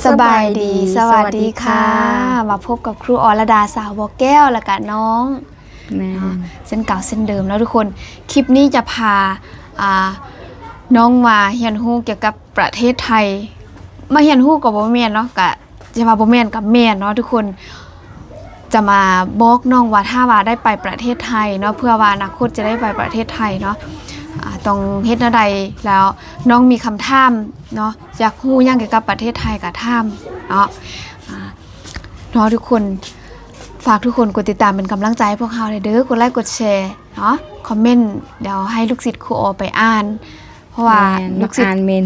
ສະບາຍດີ ສະຫວັດດີຄ່ະ ມາພົບກັບຄູອໍລະດາ ສາວບໍ່ແກ້ວ ແລ້ວກະນ້ອງ ແມ່ນ ເນາະ ເຊັ່ນເກົ່າເຊັ່ນເດີມເນາະທຸກຄົນ. ຄລິບນີ້ຈະພາ ອ່າ ນ້ອງມາຮຽນຮູ້ກ່ຽວກັບປະເທດໄທ. ມາຮຽນຮູ້ກໍບໍ່ແມ່ນເນາະ ກະຈະວ່າບໍ່ແມ່ນກໍແມ່ນເນາະທຸກຄົນ. ຈະມາບອກນ້ອງວ່າ ຖ້າວ່າໄດ້ໄປປະເທດໄທເນາະ ເພື່ອວ່າອະນາຄົດຈະໄດ້ໄປປະເທດໄທເນາະ ອ່າ ຕ້ອງເຮັດແນວໃດ ແລ້ວນ້ອງມີຄຳຖາມເນາະ ຢາກຮູ້ຫຍັງກ່ຽວກັບປະເທດໄທກໍຖາມເນາະ. ອ່າ ເນາະທຸກຄົນ ຝາກທຸກຄົນກົດຕິດຕາມເປັນກຳລັງໃຈໃຫ້ພວກເຮົາແດ່ເດີ ກົດໄລກົດແຊເນາະ ຄອມເມັນ ດຽວໃຫ້ລູກສິດຄູອໍໄປອ່ານ ເພາະວ່າ ແມ່ນ ລູກສິດ ມັກອ່ານເມັນ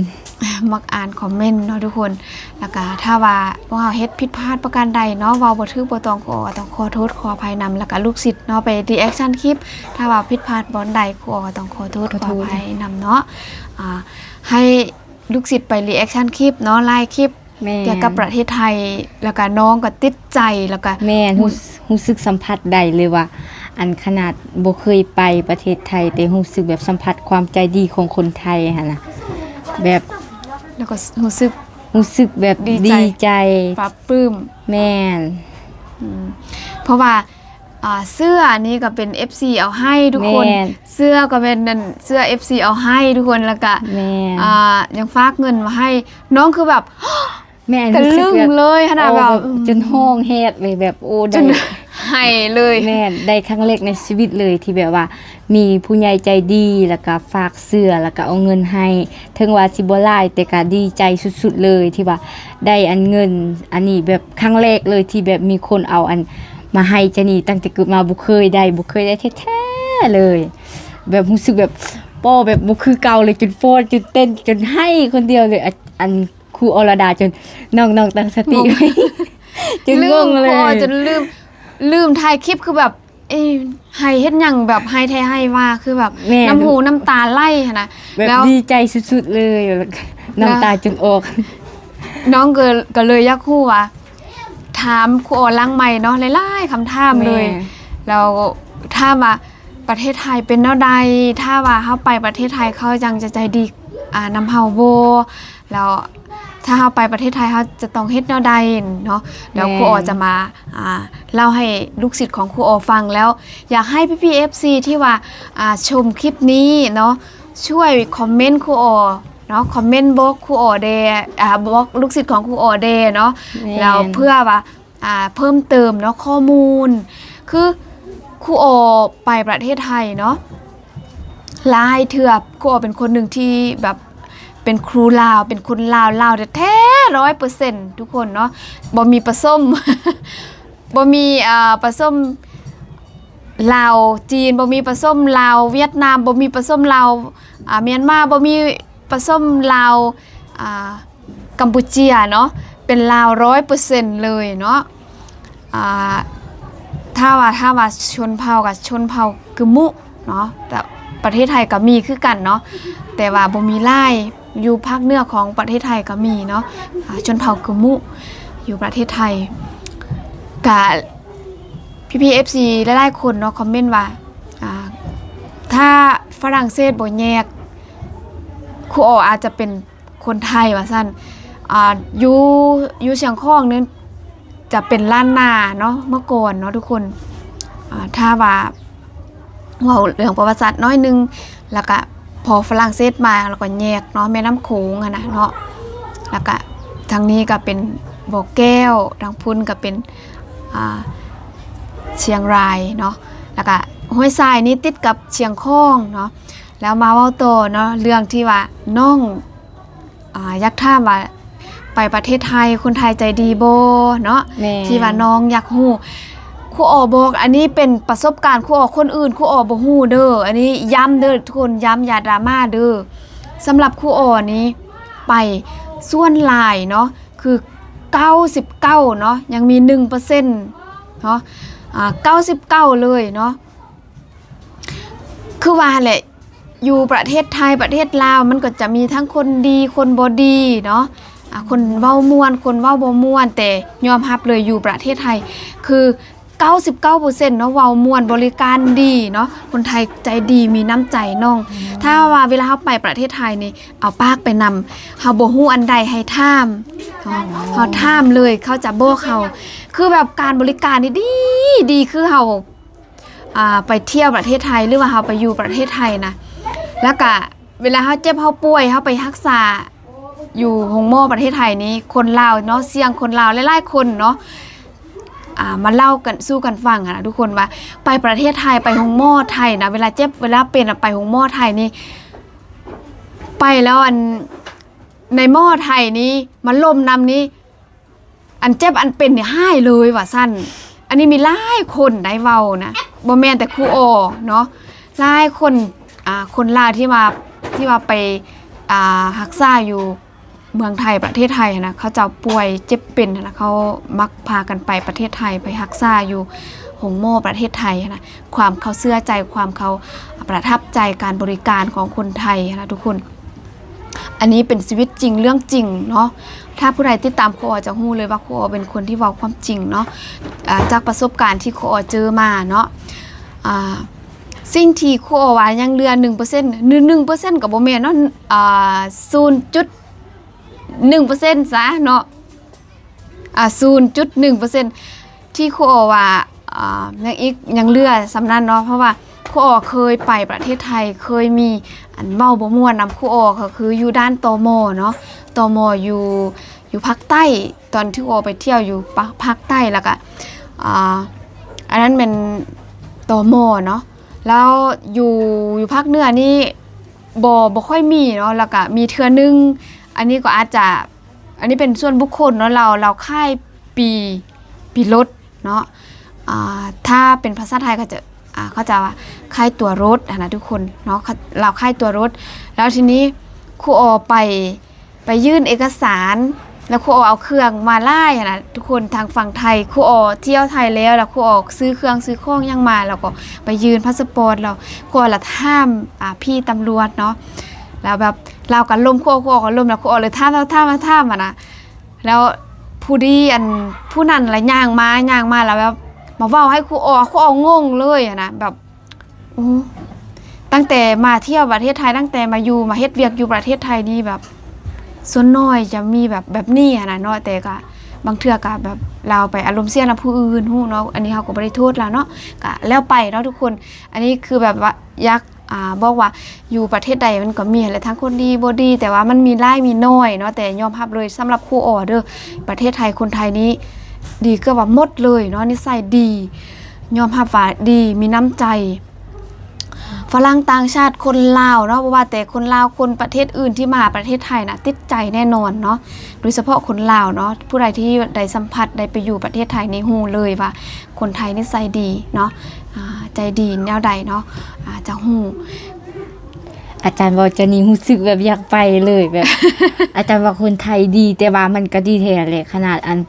ມັກອ່ານຄອມເມັນເນາະທຸກຄົນ. ແລ້ວກະຖ້າວ່າພວກເຮົາເຮັດຜິດພາດປະການໃດເນາະ ເວົ້າບໍ່ຖືກບໍ່ຕ້ອງ ຄູອໍກໍຕ້ອງຂໍໂທດຂໍອະໄພນຳ ແລ້ວກະລູກສິດເນາະ ໄປຣີແອັກຊັນຄລິບ ຖ້າວ່າຜິດພາດບ່ອນໃດ ຄູອໍກໍຕ້ອງຂໍໂທດ ຂໍໂທດ ຂໍອະໄພນຳເນາະ. ອ່າ ໃຫ້ລູກສິດໄປຣີແອັກຊັນຄລິບເນາະ ໄລຄລິບ ແມ່ນ ກ່ຽວກັບປະເທດໄທ ແລ້ວກະນ້ອງກໍຕິດໃຈ ແລ້ວກະ ແມ່ນ ຮູ້ ຮູ້ ຮູ້ສຶກສຳຜັດໄດ້ເລີຍວ່າ ອັນຂະໜາດບໍ່ເຄີຍໄປປະເທດໄທ ແຕ່ຮູ້ສຶກແບບສຳຜັດຄວາມໃຈດີຂອງຄົນໄທຫັ້ນນະ ແບບ ແລ້ວກໍຮູ້ສຶກ ຮູ້ສຶກແບບດີໃຈ ດີໃຈ ປາບປື້ມ ແມ່ນ ອືມ ເພາະວ່າ ອ່າ ເສື້ອນີ້ກໍເປັນເອັຟຊີເອົາໃຫ້ທຸກຄົນ ແມ່ນ ເສື້ອກໍແມ່ນນັ້ນ ເສື້ອເອັຟຊີເອົາໃຫ້ທຸກຄົນ ແລ້ວກະ ແມ່ນ ອ່າ ຍັງຝາກເງິນມາໃຫ້ ນ້ອງຄືແບບ ແມ່ນ ກະລຶ້ງເລີຍຫັ້ນນະ ແບບ ໂອ້ ແບບ ອືມ ຈົນຮ້ອງແຮດເລີຍ ແບບ ໂອ້ ໄດ້ ຈົນໄຫ້ເລີຍ ແມ່ນ ໄດ້ຄັ້ງແລກໃນຊີວິດເລີຍ ທີ່ແບບວ່າມີຜູ້ໃຫຍ່ໃຈດີ ແລ້ວກະຝາກເສື້ອ ແລ້ວກະເອົາເງິນໃຫ້ ເຖິງວ່າຊິບໍ່ຫຼາຍ ແຕ່ກະດີໃຈສຸດໆເລີຍ ທີ່ວ່າໄດ້ອັນເງິນອັນນີ້ ແບບຄັ້ງແລກເລີຍ ທີ່ແບບມີຄົນເອົາອັນມາໃຫ້ຈານີ ຕັ້ງແຕ່ເກີດມາບໍ່ເຄີຍໄດ້ ບໍ່ເຄີຍໄດ້ແທ້ໆເລີຍ ແບບຮູ້ສຶກແບບ ປໍ ແບບບໍ່ຄືເກົ່າເລີຍ ຈົນຟ້ອນ ຈົນເຕັ້ນ ຈົນໄຫ້ຄົນດຽວເລີຍ ອາ ອັນ ຄູອໍລະດາ ຈົນນ້ອງໆຕັ້ງສະຕິ ງົງ ຈົນງົງເລີຍ ລືມ ຄູ ອໍ ຈົນລືມ ລືມຖ່າຍຄລິບ ຄືແບບ ເອີ ໄຫ້ເຮັດຫຍັງ ແບບໄຫ້ແທ້ໄຫ້ວ່າ ຄືແບບ ແມ່ນ ນ້ຳຫູນ້ຳຕາໄຫຼຫັ້ນນະ ແບບ ແລ້ວ ດີໃຈສຸດໆເລີຍ ແບບນ້ຳຕາ ແລ້ວ ຈົນອອກ ນ້ອງກໍ ກໍເລີຍຢາກຮູ້ວ່າ ຖາມຄູອໍຫຼັງໄມເນາະ ຫຼາຍໆຄຳຖາມເລີຍ ແມ່ນ ແລ້ວຖາມວ່າ ປະເທດໄທເປັນແນວໃດ? ຖ້າວ່າເຮົາໄປປະເທດໄທ ເຂົາຍັງຈະໃຈດີ ອ່າ ນຳເຮົາບໍ່? ແລ້ວຖ້າເຮົາໄປປະເທດໄທ ເຮົາຈະຕ້ອງເຮັດແນວໃດເນາະ? ແລ້ວ ແມ່ນ ຄູອໍຈະມາ ອ່າ ເລົ່າໃຫ້ລູກສິດຂອງຄູອໍຟັງ. ແລ້ວຢາກໃຫ້ພີ່ໆ ເອັຟຊີ ທີ່ວ່າ ອ່າ ຊົມຄລິບນີ້ເນາະ ຊ່ວຍຄອມເມັນຄູອໍເນາະ ຄອມເມັນບອກຄູອໍແດ່ ອ່າ ບອກລູກສິດຂອງຄູອໍແດ່ເນາະ. ແມ່ນ ແລ້ວເພື່ອວ່າ ອ່າ ເພີ່ມເຕີມເນາະ ຂໍ້ມູນ ຄືຄູອໍໄປປະເທດໄທເນາະ ຫຼາຍເທື່ອ ຄູອໍເປັນຄົນໜຶ່ງທີ່ແບບເປັນຄູລາວ ເປັນຄົນລາວ ລາວແທ້ໆ ຮ້ອຍເປີເຊັນ ທຸກຄົນເນາະ ບໍ່ມີປະສົມ ບໍ່ມີ ອ່າ ປະສົມລາວຈີນ ບໍ່ມີປະສົມລາວຫວຽດນາມ ບໍ່ມີປະສົມລາວ ອ່າ ມຽນມາ ບໍ່ມີປະສົມລາວ ອ່າ ກຳປູເຈຍເນາະ ເປັນລາວຮ້ອຍເປີເຊັນເລີຍເນາະ. ອ່າ ຖ້າວ່າ ຖ້າວ່າຊົນເຜົ່າກໍຊົນເຜົ່າກຶມຸເນາະ ແຕ່ປະເທດໄທກໍມີຄືກັນເນາະ ແຕ່ວ່າບໍ່ມີຫຼາຍ ຢູ່ພາກເໜືອຂອງປະເທດໄທກໍມີເນາະ ອ່າ ຊົນເຜົ່າກຶມຸຢູ່ປະເທດໄທ. ກະ ພີ່ໆ ເອັຟຊີ ຫຼາຍໆຄົນເນາະ ຄອມເມັນວ່າ ອ່າ ຖ້າຝຣັ່ງເສດບໍ່ແຍກ ຄູອໍອາດຈະເປັນ ຄົນໄທວ່າຊັ້ນ ອ່າ ຢູ່ ຢູ່ຊຽງຂອງນີ້ຈະເປັນລ້ານນາເນາະ ເມື່ອກ່ອນເນາະທຸກຄົນ. ອ່າ ຖ້າວ່າເວົ້າເລື່ອງປະຫວັດສາດໜ້ອຍໜຶ່ງ ແລ້ວກະພໍຝຣັ່ງເສດມາ ແລ້ວກໍແຍກເນາະ ແມ່ນ້ຳໂຂງຫັ້ນນະເນາະ ແລ້ວກະທາງນີ້ກໍເປັນບໍ່ແກ້ວ ທາງພຸ້ນກໍເປັນ ອ່າ ຊຽງລາຍເນາະ ແລ້ວກະຫ້ວຍຊາຍນີ້ຕິດກັບຊຽງຂອງເນາະ. ແລ້ວມາເວົ້າຕໍ່ເນາະ ເລື່ອງທີ່ວ່ານ້ອງ ອ່າ ຢາກຖາມວ່າໄປປະເທດໄທ ຄົນໄທໃຈດີບໍ່ເນາະ? ແມ່ນ ທີ່ວ່ານ້ອງຢາກຮູ້ ຄູອໍບອກ ອັນນີ້ເປັນປະສົບການຄູອໍ ຄົນອື່ນຄູອໍບໍ່ຮູ້ເດີ ອັນນີ້ຢ້ຳເດີທຸກຄົນ ຢ້ຳ ຢ່າດຣາມາເດີ. ສຳລັບຄູອໍນີ້ໄປ ສ່ວນຫຼາຍເນາະ ຄືເກົ້າສິບເກົ້າເນາະ ຍັງມີໜຶ່ງເປີເຊັນເນາະ ອ່າ ເກົ້າສິບເກົ້າເລີຍເນາະ. ຄືວ່າແຫຼະ ຢູ່ປະເທດໄທ ປະເທດລາວ ມັນກໍຈະມີທັງຄົນດີ ຄົນບໍ່ດີເນາະ ອ່າ ຄົນເວົ້າມ່ວນ ຄົນເວົ້າບໍ່ມ່ວນ ແຕ່ຍອມຮັບເລີຍ ຢູ່ປະເທດໄທ ຄື ເກົ້າສິບເກົ້າເປີເຊັນເນາະ ເວົ້າມ່ວນ ບໍລິການດີເນາະ ຄົນໄທໃຈດີ ມີນ້ຳໃຈນ້ອງ. ອືມ ຖ້າວ່າເວລາເຮົາໄປປະເທດໄທນີ້ ເອົາປາກໄປນຳ ເຮົາບໍ່ຮູ້ອັນໃດໃຫ້ຖາມ ເຮົາຖາມເລີຍ ເຂົາຈະບອກເຮົາ ຄືແບບການບໍລິການນີ້ດີ ດີ ຄືເຮົາ ອ່າ ໄປທ່ຽວປະເທດໄທ ຫຼືວ່າເຮົາໄປຢູ່ປະເທດໄທນະ ແລ້ວກະເວລາເຮົາເຈັບເຮົາປ່ວຍ ເຮົາໄປຮັກສາຢູ່ໂຮງໝໍປະເທດໄທນີ້ ຄົນລາວເນາະ ສ່ຽງຄົນລາວຫຼາຍໆຄົນເນາະ ອ່າ ມາເລົ່າກັນສູ່ກັນຟັງຫັ້ນນະທຸກຄົນ ວ່າໄປປະເທດໄທ ໄປໂຮງໝໍໄທນະ ເວລາເຈັບເວລາເປັນນະ ໄປໂຮງໝໍໄທນີ້ ໄປແລ້ວ ອັນ ໃນໝໍໄທນີ້ມາລົມນຳນີ້ ອັນເຈັບອັນເປັນນີ້ຫາຍເລີຍວ່າຊັ້ນ. ອັນນີ້ມີຫຼາຍຄົນໄດ້ເວົ້ານະ ບໍ່ແມ່ນແຕ່ຄູອໍເນາະ ຫຼາຍຄົນ ອ່າ ຄົນລາວທີ່ວ່າ ທີ່ວ່າໄປ ອ່າ ຮັກສາຢູ່ເມືອງໄທ ປະເທດໄທຫັ້ນນະ ເຂົາເຈົ້າປ່ວຍເຈັບເປັນຫັ້ນນະ ເຂົາມັກພາກັນໄປປະເທດໄທ ໄປຮັກສາຢູ່ໂຮງໝໍປະເທດໄທຫັ້ນນະ ຄວາມເຂົາເຊື່ອໃຈ ຄວາມເຂົາປະທັບໃຈການບໍລິການຂອງຄົນໄທຫັ້ນນະທຸກຄົນ. ອັນນີ້ເປັນຊີວິດຈິງເລື່ອງຈິງເນາະ ຖ້າຜູ້ໃດຕິດຕາມຄູອໍຈະຮູ້ເລີຍວ່າຄູອໍເປັນຄົນທີ່ເວົ້າຄວາມຈິງເນາະ ອາ ຈາກປະສົບການທີ່ຄູອໍເຈີມາເນາະ ອາ ສິ່ງທີ່ຄູອໍວ່າຍັງເຫຼືອໜຶ່ງເປີເຊັນ ໜຶ່ງເປີເຊັນກໍບໍ່ແມ່ນເນາະ ອາ ສູນຈຸດໜຶ່ງເປີເຊັນຊະເນາະ ອາ ສູນຈຸດໜຶ່ງເປີເຊັນ ທີ່ຄູອໍວ່າ ອາ ຍັງອີກ ຍັງເຫຼືອສ່ຳນັ້ນເນາະ ເພາະວ່າຄູອໍເຄີຍໄປປະເທດໄທ ເຄີຍມີອັນເວົ້າບໍ່ມ່ວນນຳຄູອໍ ກໍຄືຢູ່ດ່ານ ຕມ ເນາະ ຕມ ຢູ່ ຢູ່ພາກໃຕ້ ຕອນທີ່ຄູອໍໄປທ່ຽວຢູ່ພາກໃຕ້ ແລ້ວກະ ອາ ອັນນັ້ນແມ່ນ ຕມ ເນາະ ແລ້ວຢູ່ ຢູ່ພາກເໜືອນີ້ບໍ່ ບໍ່ຄ່ອຍມີເນາະ ແລ້ວກະມີເທື່ອໜຶ່ງ ອັນນີ້ກໍອາດຈະ ອັນນີ້ເປັນສ່ວນບຸກຄົນເນາະ ລາວ ລາວຂາຍປີ້ ປີ້ລົດເນາະ ອາ ຖ້າເປັນພາສາໄທເຂົາຈະ ອາ ເຂົາຈະວ່າຂາຍຕົ໋ວລົດຫັ້ນນະທຸກຄົນເນາະ ລາວຂາຍຕົ໋ວລົດ ແລ້ວທີນີ້ຄູອໍໄປ ໄປຍື່ນເອກະສານ ແລ້ວຄູອໍເອົາເຄື່ອງມາຫຼາຍຫັ້ນນະທຸກຄົນ ທາງຝັ່ງໄທ ຄູອໍທ່ຽວໄທແລ້ວ ແລ້ວຄູອໍຊື້ເຄື່ອງຊື້ຂອງຫຍັງມາ ແລ້ວກໍໄປຍື່ນພາສະປອດ ແລ້ວຄູອໍລະຖາມ ອາ ພີ່ຕຳຫຼວດເນາະ ແລ້ວແບບລາວກໍລົມຄູອໍ ຄູອໍກໍລົມ ແລ້ວຄູອໍເລີຍຖາມ ຖາມ ຖາມ ຖາມຫັ້ນນະ ແລ້ວຜູ້ດີ ອັນ ຜູ້ນັ້ນລະຍ່າງມາ ຍ່າງມາແລ້ວແບບມາເວົ້າໃຫ້ຄູອໍ ຄູອໍງົງເລີຍຫັ້ນນະ ແບບ ໂອ້ ຕັ້ງແຕ່ມາທ່ຽວປະເທດໄທ ຕັ້ງແຕ່ມາຢູ່ ມາເຮັດວຽກຢູ່ປະເທດໄທນີ້ແບບ ສ່ວນໜ້ອຍຈະມີແບບ ແບບນີ້ຫັ້ນນະເນາະ ແຕ່ກະບາງເທື່ອກະແບບລາວໄປອາລົມເສຍນຳຜູ້ອື່ນ ຮູ້ເນາະ ອັນນີ້ເຮົາກໍບໍ່ໄດ້ໂທດລາວເນາະ ກະແລ້ວໄປເນາະທຸກຄົນ ອັນນີ້ຄືແບບວ່າຢາກ ອາ ບອກວ່າຢູ່ປະເທດໃດມັນກໍມີຫັ້ນແຫຼະ ທັງຄົນດີບໍ່ດີ ແຕ່ວ່າມັນມີຫຼາຍມີໜ້ອຍເນາະ ແຕ່ຍອມຮັບເລີຍ ສຳລັບຄູອໍເດີ ປະເທດໄທ ຄົນໄທນີ້ດີເກືອບວ່າໝົດເລີຍເນາະ ນິໄສດີ ຍອມຮັບວ່າດີ ມີນ້ຳໃຈ ຝຣັ່ງຕ່າງຊາດ ຄົນລາວເນາະ ບໍ່ວ່າແຕ່ຄົນລາວ ຄົນປະເທດອື່ນທີ່ມາປະເທດໄທນະ ຕິດໃຈແນ່ນອນເນາະ ໂດຍສະເພາະຄົນລາວເນາະ ຜູ້ໃດທີ່ໄດ້ສຳຜັດ ໄດ້ໄປຢູ່ປະເທດໄທນີ້ຮູ້ເລີຍວ່າ ຄົນໄທນິໄສດີເນາະ ອາ ໃຈດີແນວໃດເນາະ ອາ ຈະຮູ້. ອາຈານເວົ້າຈານີ້ຮູ້ສຶກແບບຢາກໄປເລີຍ ແບບ ອາຈານວ່າຄົນໄທດີ ແຕ່ວ່າມັນກໍດີແທ້ແຫຼະ ຂະໜາດອັນ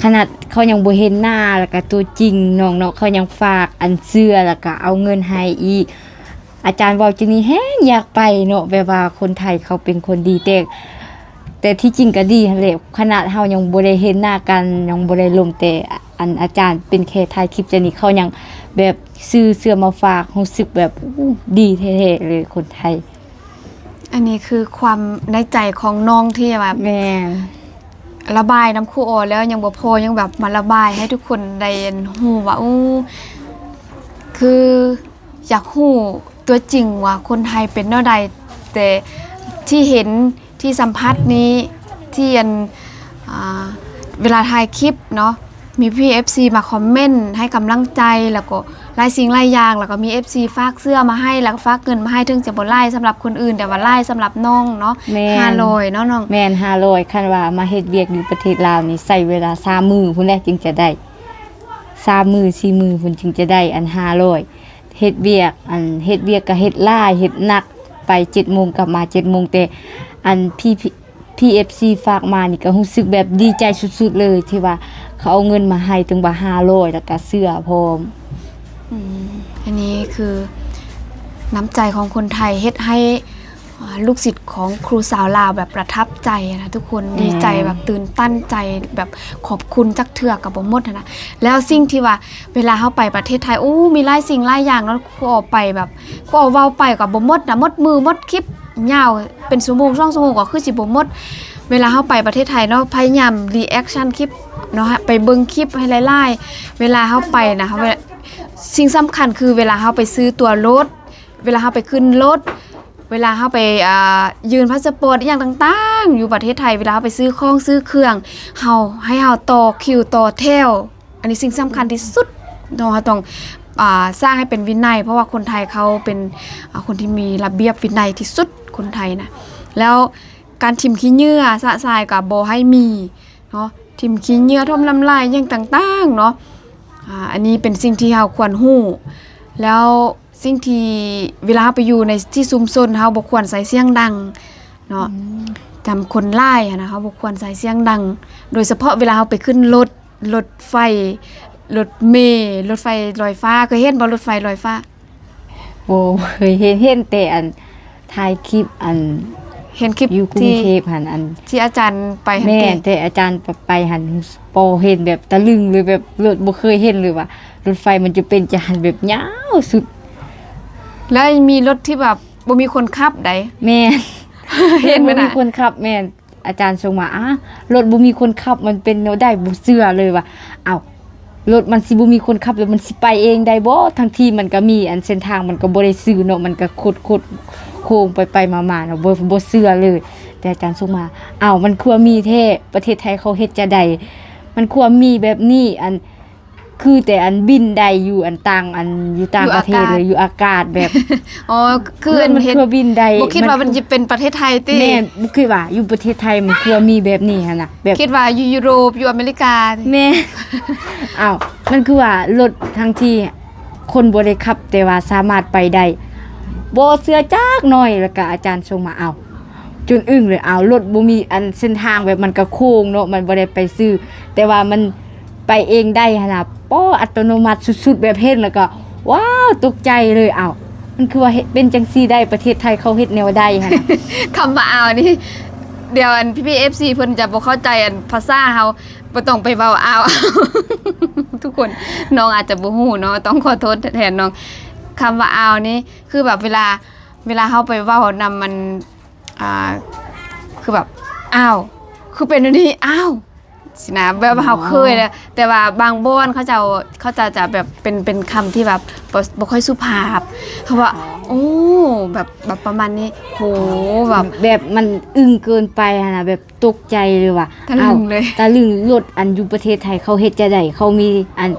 ຂະໜາດເຂົາຍັງບໍ່ເຫັນໜ້າ ແລ້ວກໍຕົວຈິງນ້ອງເນາະ ເຂົາຍັງຝາກອັນເຊື່ອ ແລ້ວກໍເອົາເງິນໃຫ້ອີກ. ອາຈານເວົ້າຈັ່ງນີ້ແຮງຢາກໄປເນາະ ແບບວ່າຄົນໄທເຂົາເປັນຄົນດີ ແຕ່ ແຕ່ທີ່ຈິງກໍດີຫັ້ນແຫຼະ ຂະໜາດເຮົາຍັງບໍ່ໄດ້ເຫັນໜ້າກັນ ຍັງບໍ່ໄດ້ລົມ ແຕ່ອັນອາຈານເປັນແຄ່ຖ່າຍຄລິບຈັ່ງນີ້ ເຂົາຍັງແບບຊື້ເສື້ອມາຝາກ ຮູ້ສຶກແບບ ໂອ້ ດີແທ້ໆເລີຍຄົນໄທ. ອັນນີ້ຄືຄວາມໃນໃຈຂອງນ້ອງທີ່ວ່າ ແມ່ນ ລະບາຍນຳຄູອໍແລ້ວຍັງບໍ່ພໍ ຍັງແບບມາລະບາຍໃຫ້ທຸກຄົນໄດ້ຮູ້ວ່າ ໂອ້ ຄື ຢາກຮູ້ຕົວຈິງວ່າຄົນໄທເປັນແນວໃດ ແຕ່ທີ່ເຫັນ ທີ່ສຳຜັດນີ້ ທີ່ອັນ ອ່າ ເວລາຖ່າຍຄລິບເນາະ ມີພີ່ເອັຟຊີມາຄອມເມັນໃຫ້ກຳລັງໃຈ ແລ້ວກໍຫຼາຍສິ່ງຫຼາຍຢ່າງ ແລ້ວກໍມີເອັຟຊີຝາກເສື້ອມາໃຫ້ ແລ້ວກໍຝາກເງິນມາໃຫ້ ເຖິງຈະບໍ່ຫຼາຍສຳລັບຄົນອື່ນ ແຕ່ວ່າຫຼາຍສຳລັບນ້ອງເນາະ ແມ່ນ ຫ້າຮ້ອຍເນາະນ້ອງ ແມ່ນ ຫ້າຮ້ອຍ ຄັນວ່າມາເຮັດວຽກຢູ່ປະເທດລາວນີ້ ໃຊ້ເວລາສາມມື້ພຸ້ນແຫຼະ ຈຶ່ງຈະໄດ້ ສາມມື້ ສີ່ມື້ພຸ້ນ ຈຶ່ງຈະໄດ້ອັນຫ້າຮ້ອຍ ເຮັດວຽກ ອັນເຮັດວຽກກໍເຮັດຫຼາຍ ເຮັດໜັກ ໄປເຈັດໂມງ ກັບມາເຈັດໂມງ ແຕ່ອັນ ພີ ພີເອັຟຊີຝາກມານີ້ກໍຮູ້ສຶກແບບດີໃຈສຸດໆເລີຍ ທີ່ວ່າເຂົາເອົາເງິນມາໃຫ້ ເຖິງວ່າຫ້າຮ້ອຍ ແລ້ວກໍເສື້ອພ້ອມ. ອືມ ອັນນີ້ຄືນ້ຳໃຈຂອງຄົນໄທ ເຮັດໃຫ້ ອ່າ ລູກສິດຂອງຄູສາວລາວແບບປະທັບໃຈນະທຸກຄົນ ແມ່ນ ດີໃຈແບບຕື່ນຕັນໃຈ ແບບຂອບຄຸນຈັກເທື່ອກໍບໍ່ໝົດຫັ້ນນະ. ແລ້ວສິ່ງທີ່ວ່າເວລາເຮົາໄປປະເທດໄທ ໂອ້ ມີຫຼາຍສິ່ງຫຼາຍຢ່າງເນາະ ຄູອໍໄປແບບ ຄູອໍເວົ້າໄປກໍບໍ່ໝົດນະ ໝົດມື້ໝົດຄລິບ ຍາວເປັນຊົ່ວໂມງສອງຊົ່ວໂມງກໍຄືຊິບໍ່ໝົດ. ເວລາເຮົາໄປປະເທດໄທເນາະ ພະຍາຍາມຣີແອັກຊັນຄລິບເນາະ ໄປເບິ່ງຄລິບໃຫ້ຫຼາຍໆ ເວລາເຮົາໄປນະ ເຮົາ ສິ່ງສຳຄັນຄືເວລາເຮົາໄປຊື້ຕົ໋ວລົດ ເວລາເຮົາໄປຂຶ້ນລົດ ເວລາເຮົາໄປ ອ່າ ຍື່ນພາສະປອດ ອີ່ຫຍັງຕ່າງໆ ຢູ່ປະເທດໄທ ເວລາເຮົາໄປຊື້ຂອງຊື້ເຄື່ອງ ເຮົາ ໃຫ້ເຮົາຕໍ່ຄິວຕໍ່ແຖວ ອັນນີ້ສິ່ງສຳຄັນທີ່ສຸດເນາະ ເຮົາຕ້ອງ ອ່າ ສ້າງໃຫ້ເປັນວິໄນ ເພາະວ່າຄົນໄທເຂົາເປັນ ອ່າ ຄົນທີ່ມີລະບຽບວິໄນທີ່ສຸດ ຄົນໄທນະ ແລ້ວການຖິ້ມຂີ້ເຫຍື້ອຊະຊາຍກໍບໍ່ໃຫ້ມີເນາະ ຖິ້ມຂີ້ເຫຍື້ອຖົມນ້ຳລາຍຫຍັງຕ່າງໆເນາະ ອ່າ ອັນນີ້ເປັນສິ່ງທີ່ເຮົາຄວນຮູ້ ແລ້ວ ສິ່ງທີ່ເວລາເຮົາໄປຢູ່ໃນທີ່ຊຸມຊົນ ເຮົາບໍ່ຄວນໃສ່ສຽງດັງເນາະ ອືມ ຈຳຄົນຫຼາຍຫັ້ນນະ ເຮົາບໍ່ຄວນໃສ່ສຽງດັງ ໂດຍສະເພາະເວລາເຮົາໄປຂຶ້ນລົດ ລົດໄຟ ລົດເມ ລົດໄຟລອຍຟ້າ ເຄີຍເຫັນບໍ່ ລົດໄຟລອຍຟ້າ? ບໍ່ເຄີຍເຫັນ ເຫັນແຕ່ອັນ ຖ່າຍຄລິບອັນ ເຫັນຄລິບຢູ່ກຸງເທບຫັ້ນ ອັນທີ່ອາຈານໄປຫັ້ນ ແມ່ນ ແຕ່ອາຈານໄປຫັ້ນ ບໍ່ເຫັນ ແບບຕະລຶງເລີຍ ແບບລົດບໍ່ເຄີຍເຫັນເລີຍວ່າ ລົດໄຟມັນຈະເປັນຈັ່ງຊັ້ນ ແບບຍາວສຸດ ແລ້ວມີລົດທີ່ແບບບໍ່ມີຄົນຂັບໃດ໋ ແມ່ນ ເຫັນບໍ່ນະ ລົດບໍ່ມີຄົນຂັບ ແມ່ນ ອາຈານສົ່ງມາ ອາ ລົດບໍ່ມີຄົນຂັບມັນເປັນແນວໃດ ບໍ່ເຊື່ອເລີຍວ່າ ອ້າວ ລົດມັນຊິບໍ່ມີຄົນຂັບ ແລ້ວມັນຊິໄປເອງໄດ້ບໍ່? ທັງທີ່ມັນກໍມີອັນເສັ້ນທາງ ມັນກໍບໍ່ໄດ້ຊື່ເນາະ ມັນກໍຄົດໆໂຄ້ງໄປໆມາໆເນາະ ບໍ່ ບໍ່ເຊື່ອເລີຍ ແຕ່ອາຈານສົ່ງມາ ອ້າວ ມັນຄວນມີແທ້ ປະເທດໄທເຂົາເຮັດຈັ່ງໃດ ມັນຄວນມີແບບນີ້ ອັນ ຄືແຕ່ອັນບິນໄດ້ຢູ່ອັນຕ່າງ ອັນຢູ່ຕ່າງປະເທດເລີຍ ຢູ່ອາກາດແບບ ອໍ ຄືອັນເຮັດ ບໍ່ຄິດວ່າມັນຈະເປັນປະເທດໄທຕິ ແມ່ນ ບໍ່ຄິດວ່າຢູ່ປະເທດໄທມັນຄວນມີແບບນີ້ຫັ້ນນະ ແບບ ຄິດວ່າຢູ່ຢູໂຣບ ຢູ່ອາເມລິກາ ແມ່ນ ອ້າວ ມັນຄືວ່າລົດທັງທີ່ຄົນບໍ່ໄດ້ຂັບ ແຕ່ວ່າສາມາດໄປໄດ້ ບໍ່ເຊື່ອຈັກໜ້ອຍ ແລ້ວກະອາຈານສົ່ງມາ ອ້າວ ຈົນອຶ້ງເລີຍ ອ້າວ ລົດບໍ່ມີອັນເສັ້ນທາງ ແບບມັນກະໂຄ້ງເນາະ ມັນບໍ່ໄດ້ໄປຊື່ ແຕ່ວ່າມັນໄປເອງໄດ້ຫັ້ນນະ ປໍ ອັດຕະໂນມັດສຸດໆ ແບບເຫັນແລ້ວກໍ ວ້າວ ຕົກໃຈເລີຍ ອ້າວ ມັນຄືວ່າເຮັດ ເປັນຈັ່ງຊີ້ໄດ້ ປະເທດໄທເຂົາເຮັດແນວໃດຫັ້ນນະ ຄຳວ່າ ອ້າວ ນີ້ ດຽວອັນພີ່ໆ ເອັຟຊີ ເພິ່ນຈະບໍ່ເຂົ້າໃຈອັນພາສາເຮົາ ບໍ່ຕ້ອງໄປເວົ້າ ອ້າວ ທຸກຄົນ ນ້ອງອາດຈະບໍ່ຮູ້ເນາະ ຕ້ອງຂໍໂທດແທນນ້ອງ ຄຳວ່າ ອ້າວ ນີ້ ຄືແບບເວລາ ເວລາເຮົາໄປເວົ້ານຳມັນ ອ່າ ຄືແບບ ອ້າວ ຄືເປັນແນວນີ້ ອ້າວ ຊີ້ນະ ແບບວ່າເຮົາເຄີຍແລ້ວ ແຕ່ວ່າບາງບ່ອນເຂົາເຈົ້າ ເຂົາເຈົ້າຈະແບບເປັນ ເປັນຄຳທີ່ແບບບໍ່ ບໍ່ຄ່ອຍສຸພາບ ເຂົາວ່າ ໂອ້ ແບບ ແບບປະມານນີ້ ໂຫ ແບບ ແບບມັນອຶ້ງເກີນໄປຫັ້ນນະ ແບບຕົກໃຈເລີຍວ່າ ຕະລຶງເລີຍ ຕະລຶງ ລົດອັນຢູ່ປະເທດໄທເຂົາເຮັດຈັ່ງໃດ ເຂົາມີອັນ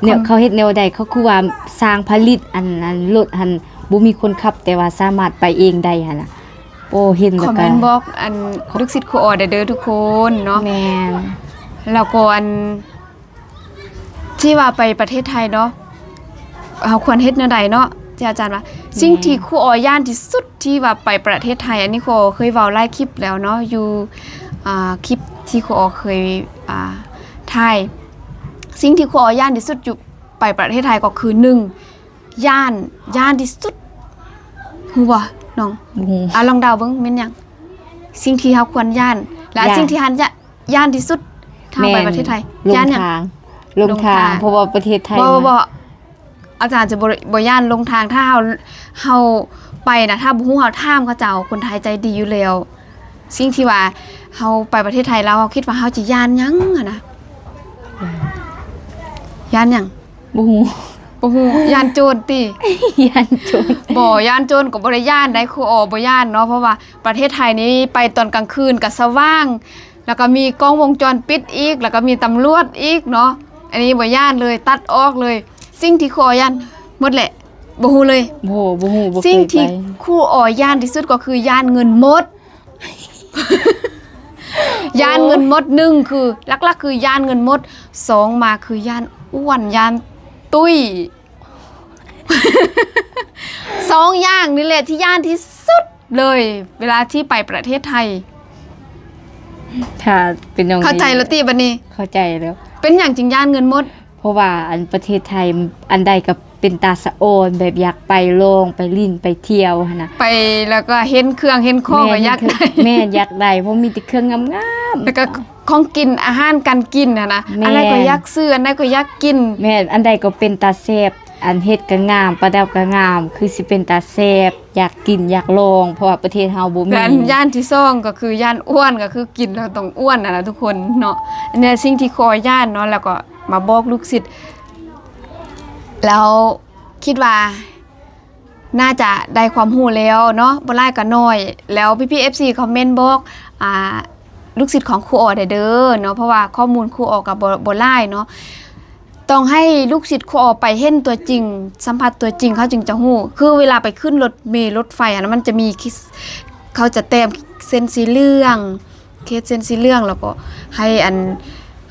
ແນວ ເຂົາເຮັດແນວໃດ ເຂົາຄືວ່າສ້າງຜະລິດອັນ ອັນລົດຫັ້ນ ບໍ່ມີຄົນຂັບ ແຕ່ວ່າສາມາດໄປເອງໄດ້ຫັ້ນນະ ໂອ້ ເຫັນແລ້ວກໍ ຄອມເມັນບອກອັນລູກສິດຄູອໍໄດ້ເດີທຸກຄົນເນາະ ແມ່ນ ແລ້ວກໍອັນ ທີ່ວ່າໄປປະເທດໄທເນາະ ເຮົາຄວນເຮັດແນວໃດເນາະ ທີ່ອາຈານວ່າ ສິ່ງທີ່ຄູອໍຢ້ານທີ່ສຸດທີ່ວ່າໄປປະເທດໄທ ອັນນີ້ຄູອໍເຄີຍເວົ້າຫຼາຍຄລິບແລ້ວເນາະ ຢູ່ ອ່າ ຄລິບທີ່ຄູອໍເຄີຍ ອ່າ ຖ່າຍ ສິ່ງທີ່ຄູອໍຢ້ານທີ່ສຸດຢູ່ ໄປປະເທດໄທກໍຄື ໜຶ່ງ ຢ້ານ ຢ້ານທີ່ສຸດ ຮູ້ບໍ່ນ້ອງ? ບໍ່ຮູ້ ອາ ລອງເດົາເບິ່ງແມ່ນຫຍັງ? ສິ່ງທີ່ເຮົາຄວນຢ້ານ ແລະ ສິ່ງທີ່ເຮົາຢ້ານທີ່ສຸດ ຖ້າເຮົາໄປປະເທດໄທ ຢ້ານຫຍັງ? ຫຼົງທາງ ຫຼົງທາງ ເພາະວ່າປະເທດໄທ ບໍ່ ບໍ່ ອາຈານຈະບໍ່ ບໍ່ຢ້ານຫຼົງທາງ ຖ້າເຮົາ ເຮົາໄປນະ ຖ້າບໍ່ຮູ້ເຮົາຖາມເຂົາເຈົ້າ ຄົນໄທໃຈດີຢູ່ແລ້ວ ສິ່ງທີ່ວ່າເຮົາໄປປະເທດໄທແລ້ວ ເຮົາຄິດວ່າເຮົາຈະຢ້ານຫຍັງຫັ້ນນະ? ຢ້ານຫຍັງ? ບໍ່ຮູ້ ບໍ່ຮູ້ ຢ້ານໂຈນຕິ? ຢ້ານໂຈນ ບໍ່ ຢ້ານໂຈນກໍບໍ່ໄດ້ຢ້ານໃດ໋ ຄູອໍບໍ່ຢ້ານເນາະ ເພາະວ່າປະເທດໄທນີ້ໄປຕອນກາງຄືນກໍສະຫວ່າງ ແລ້ວກໍມີກ້ອງວົງຈອນປິດອີກ ແລ້ວກໍມີຕຳຫຼວດອີກເນາະ ອັນນີ້ບໍ່ຢ້ານເລີຍ ຕັດອອກເລີຍ ສິ່ງທີ່ຄູອໍຢ້ານ ໝົດແຫຼະ ບໍ່ຮູ້ເລີຍ ບໍ່ ບໍ່ຮູ້ ບໍ່ເຄີຍໄປ ສິ່ງທີ່ຄູອໍຢ້ານທີ່ສຸດກໍຄືຢ້ານເງິນໝົດ ຢ້ານເງິນໝົດ ໜຶ່ງຄື ຫຼັກໆຄືຢ້ານເງິນໝົດ ສອງມາຄືຢ້ານອ້ວນ ຢ້ານຕຸ້ຍ ສອງຢ່າງນີ້ແຫຼະທີ່ຢ້ານທີ່ສຸດເລີຍ ເວລາທີ່ໄປປະເທດໄທ ຖ້າເປັນນ້ອງ ເຂົ້າໃຈແລ້ວຕິບັດນີ້? ເຂົ້າໃຈແລ້ວ ເປັນຫຍັງຈຶ່ງຢ້ານເງິນໝົດ? ເພາະວ່າອັນປະເທດໄທ ອັນໃດກໍເປັນຕາສະອອນ ແບບຢາກໄປລອງ ໄປຫຼິ້ນ ໄປທ່ຽວຫັ້ນນະ ໄປແລ້ວກໍເຫັນເຄື່ອງເຫັນຂອງ ແມ່ນ ກໍຢາກໄດ້ ແມ່ນ ຢາກໄດ້ ເພາະມີແຕ່ເຄື່ອງງາມໆ ແລ້ວກໍຂອງກິນ ອາຫານການກິນຫັ້ນນະ ແມ່ນ ອັນໃດກໍຢາກຊື້ ອັນໃດກໍຢາກກິນ ແມ່ນ ອັນໃດກໍເປັນຕາແຊບ ອັນເຮັດກໍງາມ ປະດັບກໍງາມ ຄືຊິເປັນຕາແຊບ ຢາກກິນຢາກລອງ ເພາະວ່າປະເທດເຮົາບໍ່ມີ. ແລະ ອັນຢ້ານທີສອງກໍຄືຢ້ານອ້ວນ ກໍຄືກິນແລ້ວຕ້ອງອ້ວນຫັ້ນນະທຸກຄົນເນາະ. ອັນນີ້ສິ່ງທີ່ຂໍຢ້ານເນາະ ແລ້ວກໍມາບອກລູກສິດ ແລ້ວຄິດວ່າ ໜ້າຈະໄດ້ຄວາມຮູ້ແລ້ວເນາະ ບໍ່ຫຼາຍກໍໜ້ອຍ. ແລ້ວພີ່ໆ ເອັຟຊີ ຄອມເມັນບອກ ອ່າ ລູກສິດຂອງຄູອໍໄດ້ເດີເນາະ ເພາະວ່າຂໍ້ມູນຄູອໍກໍບໍ່ ບໍ່ຫຼາຍເນາະ. ຕ້ອງໃຫ້ລູກສິດຄູອໍໄປເຫັນຕົວຈິງ ສຳຜັດຕົວຈິງ ເຂົາຈຶ່ງຈະຮູ້. ຄືເວລາໄປຂຶ້ນລົດເມລົດໄຟຫັ້ນນະ ມັນຈະມີ ເຂົາຈະແຕ້ມເສັ້ນສີເຫຼືອງ ເຂດເສັ້ນສີເຫຼືອງ ແລ້ວກໍໃຫ້ອັນ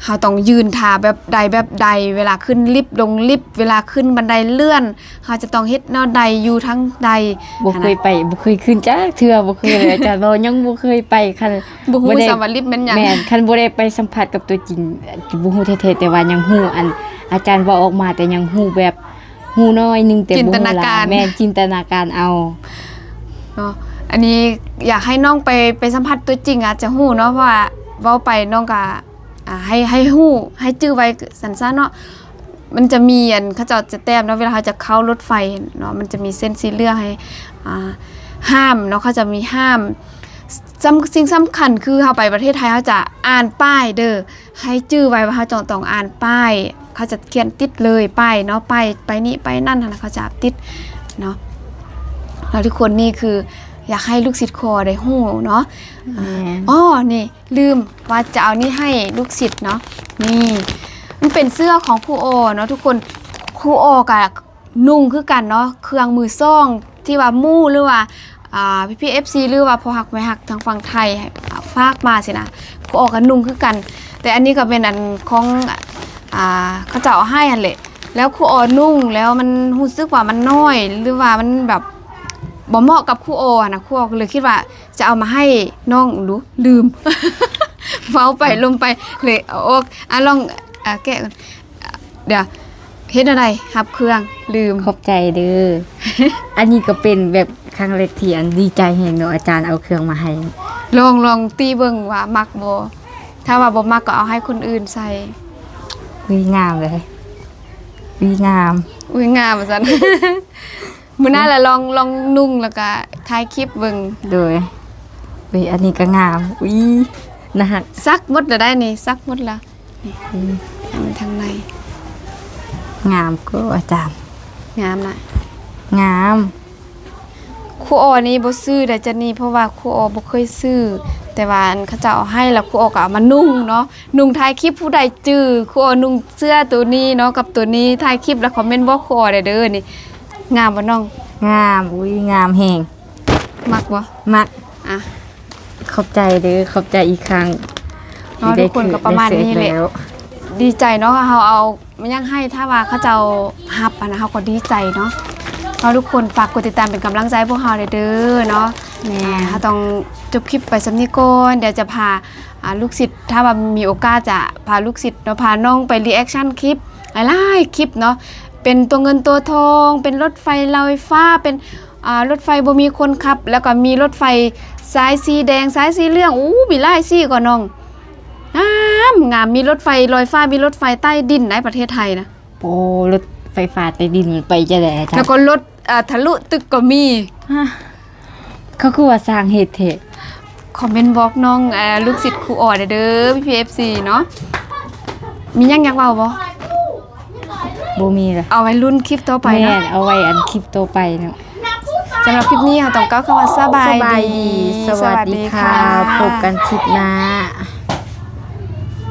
ເຮົາຕ້ອງຢືນທ່າແບບໃດແບບໃດ ເວລາຂຶ້ນລິບລົງລິບ ເວລາຂຶ້ນບັນໄດເລື່ອນ ເຮົາຈະຕ້ອງເຮັດແນວໃດ ຢູ່ທາງໃດ. ບໍ່ເຄີຍໄປ ຫັ້ນນະ ບໍ່ເຄີຍຂຶ້ນຈັກເທື່ອ ບໍ່ເຄີຍເລີຍ ອາຈານເວົ້າ ຍັງບໍ່ເຄີຍໄປ. ຄັນບໍ່ຮູ້ ບໍ່ໄດ້ ຊ້ຳວ່າລິບແມ່ນຫຍັງ. ແມ່ນ ຄັນບໍ່ໄດ້ໄປສຳຜັດກັບຕົວຈິງ ຈະບໍ່ຮູ້ແທ້ໆ ແຕ່ວ່າຍັງຮູ້ ອັນອາຈານເວົ້າອອກມາ ແຕ່ຍັງຮູ້ແບບ ຮູ້ໜ້ອຍໜຶ່ງ ແຕ່ບໍ່ຮູ້ຫຼາຍ. ຈິນຕະນາການ ແມ່ນ ຈິນຕະນາການເອົາເນາະ. ອັນນີ້ຢາກໃຫ້ນ້ອງໄປ ໄປສຳຜັດຕົວຈິງອາດຈະຮູ້ເນາະ ເພາະວ່າເວົ້າໄປນ້ອງກະ ອ່າ ໃຫ້ ໃຫ້ຮູ້ ໃຫ້ຈື່ໄວ້ຊັ້ນຊະເນາະ. ມັນຈະມີອັນ ເຂົາເຈົ້າຈະແຕ້ມເນາະ ເວລາເຮົາຈະເຂົ້າລົດໄຟເນາະ ມັນຈະມີເສັ້ນສີເຫຼືອງໃຫ້ ອ່າ ຫ້າມເນາະ ເຂົາຈະມີຫ້າມ. ສຳ ສິ່ງສຳຄັນຄືເຮົາໄປປະເທດໄທ ເຮົາຈະອ່ານປ້າຍເດີ. ໃຫ້ຈື່ໄວ້ວ່າເຮົາຕ້ອງ ຕ້ອງອ່ານປ້າຍ ເຂົາຈະຂຽນຕິດເລີຍ ປ້າຍເນາະ ປ້າຍໄປນີ້ໄປນັ້ນຫັ້ນນະ ເຂົາຈະຕິດເນາະ. ແລ້ວທຸກຄົນ ນີ້ຄືຢາກໃຫ້ລູກສິດຄູອໍໄດ້ຮູ້ເນາະ. ແມ່ນ. ອໍ ນີ້ລືມວ່າຈະເອົານີ້ໃຫ້ລູກສິດເນາະ. ນີ້ ມັນເປັນເສື້ອຂອງຄູອໍເນາະທຸກຄົນ. ຄູອໍກະ ນຸ່ງຄືກັນເນາະ ເຄື່ອງມືສອງທີ່ວ່າໝູ່ ຫຼືວ່າ ອ່າ ພີ່ໆ ເອັຟຊີ ຫຼືວ່າພໍ່ຮັກແມ່ຮັກທາງຝັ່ງໄທ ອ່າ ຝາກມາຊີ້ນະ ຄູອໍກໍນຸ່ງຄືກັນ. ແຕ່ອັນນີ້ກໍເປັນອັນຂອງ ອ່າ ເຂົາເຈົ້າເອົາໃຫ້ຫັ້ນແຫຼະ. ແລ້ວຄູອໍນຸ່ງແລ້ວມັນຮູ້ສຶກວ່າມັນນ້ອຍ ຫຼືວ່າມັນແບບບໍ່ເໝາະກັບຄູອໍຫັ້ນນະ ຄູອໍກໍເລີຍຄິດວ່າຈະເອົາມາໃຫ້ນ້ອງ ຫຼື ລືມ ເວົ້າໄປລົມໄປ ເລີຍເອົາອອກ. ອ່າ ລອງ ອ່າ ແກະກ່ອນ. ດຽວ ເຮັດແນວໃດ ຮັບເຄື່ອງ ລືມ. ຂອບໃຈເດີ. ອັນນີ້ກໍເປັນແບບຄັ້ງແລກທີ່ອັນດີໃຈແຮງເນາະ ອາຈານເອົາເຄື່ອງມາໃຫ້. ລອງ ລອງຕີເບິ່ງວ່າມັກບໍ່ ຖ້າວ່າບໍ່ມັກກໍເອົາໃຫ້ຄົນອື່ນໃສ່. ອຸ້ຍ ງາມເລີຍ ອຸ້ຍ ງາມ ອຸ້ຍ ງາມວ່າຊັ້ນ. ມື້ໜ້າລະລອງ ລອງນຸ່ງແລ້ວກະຖ່າຍຄລິບເບິ່ງ. ໂດຍ. ອຸ້ຍ ອັນນີ້ກໍງາມ. ອຸ້ຍ ໜ້າຮັກ. ສັກໝົດແລ້ວໄດ໋ນີ້ ສັກໝົດແລ້ວ. ນີ້ ອືມ ທາງໃນ ງາມກໍອາຈານ. ງາມນະ ງາມ. ຄູອໍນີ້ບໍ່ຊື້ໄດ໋ ຈັນນີ້ ເພາະວ່າຄູອໍບໍ່ເຄີຍຊື້ ແຕ່ວ່າອັນເຂົາເຈົ້າເອົາໃຫ້ ແລ້ວຄູອໍກໍເອົາມານຸ່ງເນາະ ນຸ່ງຖ່າຍຄລິບ. ຜູ້ໃດຈື່ຄູອໍນຸ່ງເສື້ອໂຕນີ້ເນາະ ກັບໂຕນີ້ ຖ່າຍຄລິບແລ້ວຄອມເມັນບອກຄູອໍໄດ້ເດີ. ນີ້ ງາມບໍ່ນ້ອງ? ງາມ. ອຸ້ຍ ງາມແຮງ. ມັກບໍ່? ມັກ. ອ່ະ ຂອບໃຈເດີ ຂອບໃຈອີກຄັ້ງເນາະ. ທຸກຄົນກໍປະມານນີ້ແຫຼະ ດີໃຈເນາະ ເຮົາເອົາມາຍັງໃຫ້ ຖ້າວ່າເຂົາເຈົ້າຮັບຫັ້ນນະ ເຮົາກໍດີໃຈເນາະ. ເຮົາທຸກຄົນຝາກກົດຕິດຕາມເປັນກຳລັງໃຈໃຫ້ພວກເຮົາແດ່ເດີເນາະ. ແມ່ນ. ເຮົາຕ້ອງຈົບຄລິບໄປສ່ຳນີ້ກ່ອນ ດຽວຈະພາ ອ່າ ລູກສິດ ຖ້າວ່າມີໂອກາດຈະພາລູກສິດເນາະ ພານ້ອງໄປຣີແອັກຊັນຄລິບຫຼາຍໆຄລິບເນາະ ເປັນຕົວເງິນຕົວທອງ ເປັນລົດໄຟລອຍຟ້າ ເປັນ ອ່າ ລົດໄຟບໍ່ມີຄົນຂັບ ແລ້ວກໍມີລົດໄຟສາຍສີແດງ ສາຍສີເຫຼືອງ ໂອ້ ມີຫຼາຍສີກໍນ້ອງ ງາມ ງາມ. ມີລົດໄຟລອຍຟ້າ ມີລົດໄຟໃຕ້ດິນໃນປະເທດໄທນະ. ໂອ້ ລົດໄຟຟ້າໃຕ້ດິນມັນໄປຈັ່ງໃດອາຈານ? ແລ້ວກໍລົດ ອ່າ ທະລຸຕຶກກໍມີ. ຮະ ເຂົາຄືວ່າຊ່າງເຮັດແທ້? ຄອມເມັນບອກນ້ອງ ເອີ ລູກສິດຄູອໍແດ່ເດີ ພີ່ໆ ເອັຟຊີ ເນາະ. ມີຫຍັງຢາກເວົ້າບໍ່? ບໍ່ມີລະ ເອົາໄວ້ລຸ້ນຄລິບຕໍ່ໄປເນາະ. ແມ່ນ ເອົາໄວ້ອັນຄລິບຕໍ່ໄປເນາະ. ສຳລັບຄລິບນີ້ເຮົາຕ້ອງກ່າວຄຳວ່າສະບາຍດີ ສະບາຍດີ ສະຫວັດດີຄ່ະ ສະຫວັດດີຄ່ະ ພົບກັນຄລິບໜ້າ.